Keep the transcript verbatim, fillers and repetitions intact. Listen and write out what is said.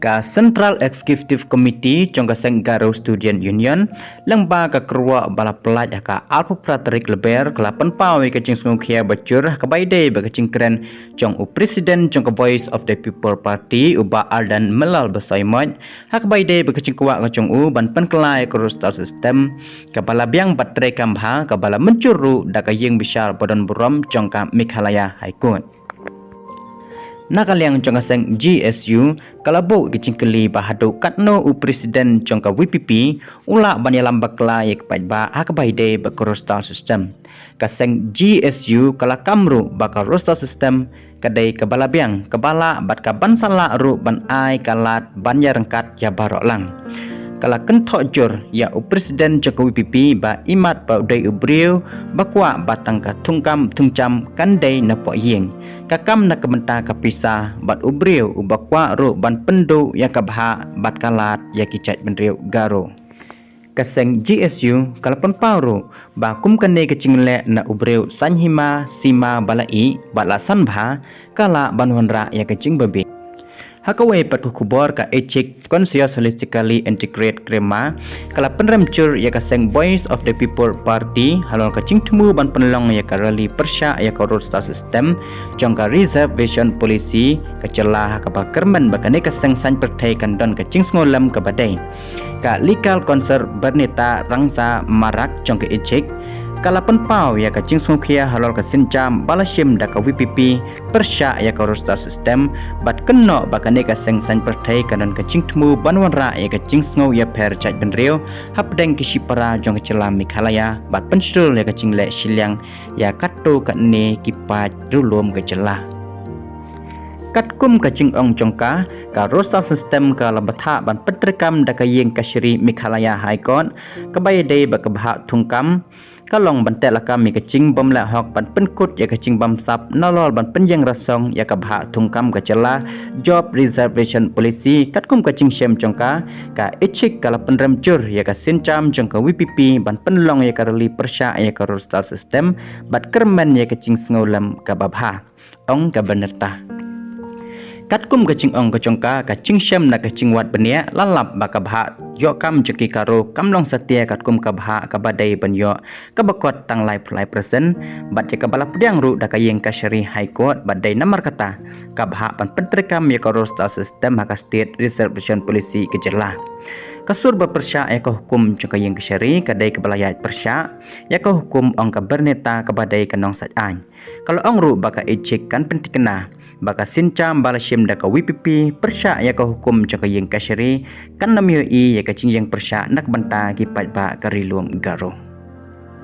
Ka Central Executive Committee jong ka seng Garo Student Union, lyngba ka kyrwoh ba la pyllait ha ka arphew phra tarik Lber, ka la pynpaw ïa ka jingsngewkhia ba jur ha kaba ïadei bad ka jingkren jong u President jong ka Voice of the People Party, u Bah Ardent Miller Basaiawmoit, ha kaba ïadei bad ka jingkwah ka jong u ban pynkylla ïa ka roster system kaba la biang bad treikam bha, kaba la mynjur ruh da ka ïing bishar ba don burom jong ka Meghalaya High Court. Na ka liang jong ka seng G S U, ka la buh ka jingkylli ba haduh katno u President jong ka V P P u lah ban ïalam bakla ïa ka paidbah ha kaba ïadei bad ka roster system. Ka seng G S U ka la kam ruh ba ka roster system ka dei kaba la biang, kaba lah bad kaban sa lah ruh ban ai ka lad ban ïaryngkat ïa baroh lang. Ka la kynthoh jur ïa u President jong ka V P P ba imat ba u dei u briew ba kwah ba tang ka thungkam thungjam kan dei na poh ïing, ka kam na ka bynta ka pisa, bad u briew uba kwah ruh ban pynduh ïa ka bhah bad ka lad ïa ki jaitbynriew Garo. Ka seng G S U ka la pynpaw ruh ba kum kane ka jingleh na u briew saiñ hima sima ba la ïeh bad la san bha, ka lah ban wanrah ïa ka jingbabe. Ha kawei pat ka khubor, ka Ichik Consciously Integrate Krema ka la pynrem jur ïa ka seng Voice of the People Party halor ka jingthmu ban pynlong ïa ka rally pyrshah ïa ka roster system jong ka Reservation Policy ka jylla, ha kaba kyrmen ba kane ka seng saiñ pyrthei kan don ka jingsngewlem kaba dei. Ka Legal Counsel Bernita Rangsa Marak jong ka Ichik ka la pynpaw ïa ka jingsngewkhia halor ka sienjam ba la shim da ka V P P pyrshah ïa ka roster system, bad kynnoh ba kane ka seng saiñ pyrthei ka don ka jingthmu ban wanrah ïa ka jingsngew ïapher jaitbynriew hapdeng ki shipara jong ka jylla Meghalaya, bad pynshlur ïa ka jingleh shiliang ïa katto katne ki paid riewlum ka jylla. Katkum ka jingong jong ka, ka roster system ka la bthah ban pyntreikam da ka ïing kashari Meghalaya High Court kaba ïadei bad ka bhah thungkam, ka long ban teh lakam ïa ka jingbymleh hok ban pynkut ïa ka jingbamsap nalor ban pynïeng rasong ïa ka bhah thungkam ka jylla, Job Reservation Policy. Katkum ka jingshem jong ka, ka Ichik ka la pynrem jur ïa ka sienjam jong ka V P P ban pynlong ïa ka rally pyrshah ïa ka roster system bad kyrmen ïa ka jingsngewlem kaba bha, ong ka Bernita. Katkum ka jingong ka jong ka, ka jingshem na ka jingwad bniah la lap ba ka bhah ïoh kam jong ki Garo kam long satia katkum ka bhah kaba dei ban ïoh kaba kot tang laiphew lai percent, bad ïa kaba la pdiang ruh da ka ïing kashari High Court ba dei namar kata ka bhah ban pyntreikam ïa ka roster system ha ka State Reservation Policy ka jylla. Ka sur ba pyrshah ïa ka hukum jong ka ïing kashari ka dei kaba la ïaid pyrshah ïa ka hukum, ong ka Bernita, kaba dei ka nongsaiñ aiñ. Ka la ong ruh ba ka Ichik kan pyntikna ba ka sienjam ba la shim da ka V P P pyrshah ïa ka hukum jong ka ïing kashari kan ym ïohi ïa ka jingïeng pyrshah na ka bynta ki paidbah ka ri lum Garo.